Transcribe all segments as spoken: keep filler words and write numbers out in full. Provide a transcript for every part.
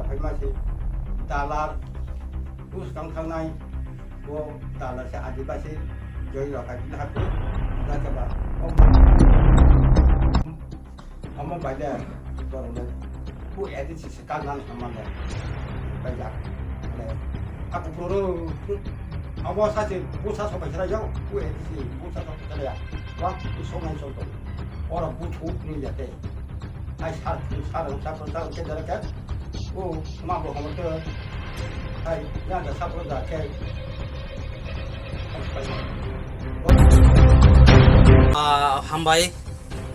Phaima se dalar bus kang thangnai, bo dalar se Adibasi joi rok hai bini hapu da khe ba. Omo bai le borok le ku edit se kang nang sama le bai ya. Le aku pro abo sa se busa so bai sara yo ku edit se busa so bai sara ya. Wa ku so ngai so to. Ora bu thu ni ya te. Ai sar sar sar sar ke dara ke. O ma bo hamar ke. Ai ya da sar da ke. Ah, hambai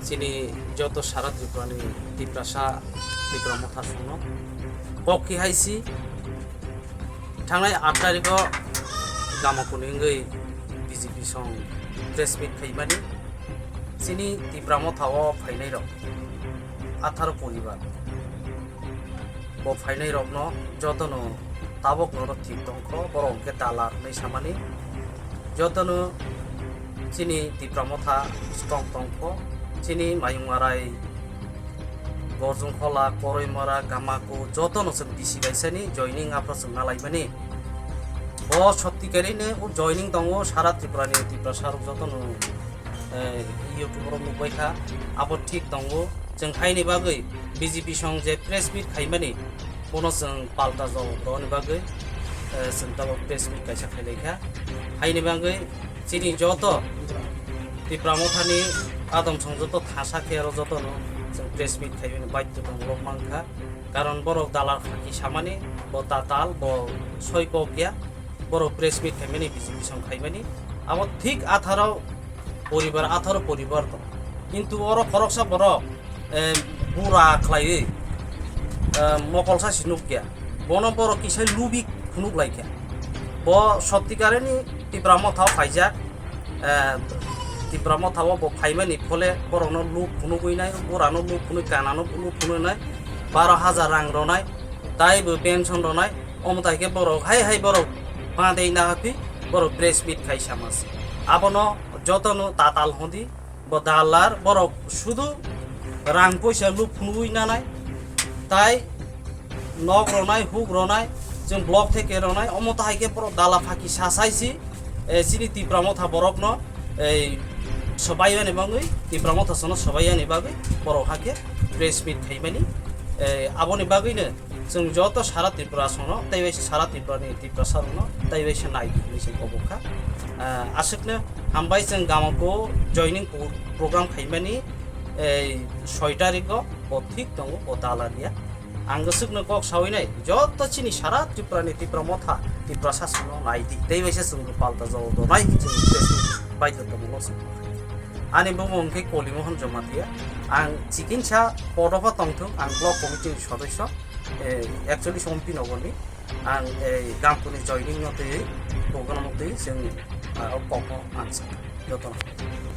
chini joto sara Tripura ni Tiprasa Tipra Motha songno kok ki hai si. Thangnai aat tarikh o Gamakuni wngwi B J P song press meet khaimani chini Tipra Motha o phainai rok atharo poribar. Bo phainai rokno jotono tabok norok thik tongkho, borok hwnkhe dalar hinwi samani. Jotono chini Tipra Motha strong tongkho, chini Mayung Arai, Gorjong Khola, Koroi Mora, Gamaku, jotono chwng bisi baisani joining aphro chwng nalaimani. Bo sottikarino joining tongo sara Tripura ni Tiprasa rok jotono, eh, YouTube ro nukbai kha, abo thik tongo. Chwng haini bagwi B J P song je press meet khaimani, bono chwng palta jawab rwni bagwi, eh, chwng tabok press meet kaisa khailai kha. Haini bagwi chini joto Tipra Mothani adom song joto thasa khe aro jotono chwng press meet khaimani baidhyo tongo, mankha. Karon borok dalar phaki samani, bo tatal, bo soi kok ya, borok press meet khaimani B J P song khaimani. Abo thik atharo poribar, atharo poribar tong. Kintu oro khoroksa borok, eh, bura khlaiwi, eh, mokolsa si nukya. Bono borok kisa lubi phunuk laikha. Bo sottikareni Tipra Mothao phaijak, eh, Tipra Mothao bo phaimani phole borokno luk phunugwi nai, burano luk phunui, kanano luk phunui nai, baro hajar rang ronai, taibo pension ronai, omo tai khe borok hai hai borok badei nahaphi borok press meet khai samasi. Abono jotono tatal hondi, bo dalar borok sudu rang poisa luk phunugwi nanai, tai nok ronai, huk ronai, chwng block theke ronai, omo tahai khe borok dala phaki sasai si, eh, chini Tipra Motha borokno, eh, sobai yani bagwi, Tipra Motha sono sobai yani bagwi borok hakhe press meet khaimani, eh, aboni bagwino chwng joto sara Tripura sono, tei bai sara Tripura ni Tiprasa rokno, tei bai se nai di hinwi se kobok kha. Eh, aswkno hambai chwng Gamakuni joining pro-, program khaimani, eh, soi tarikh o, bo thik tongo, bo dala riya. Ang swkno kok sawi nai, joto chini sara Tripura ni Tipra Motha, Tiprasa sono nai di. Tei bai se chwng palta jawab do nai di chwng Facebook baidhyo tongo. Ani bumung khe Koli Mohon Jamatia. Ang chikinsa podoba tongthung, ang block committee ni sodosyo, eh, actually Sompi Nogor ni. Ang, eh, Gamakuni joining no twi, program no twi, chwng, ah, o kok no ang sa. Joto no.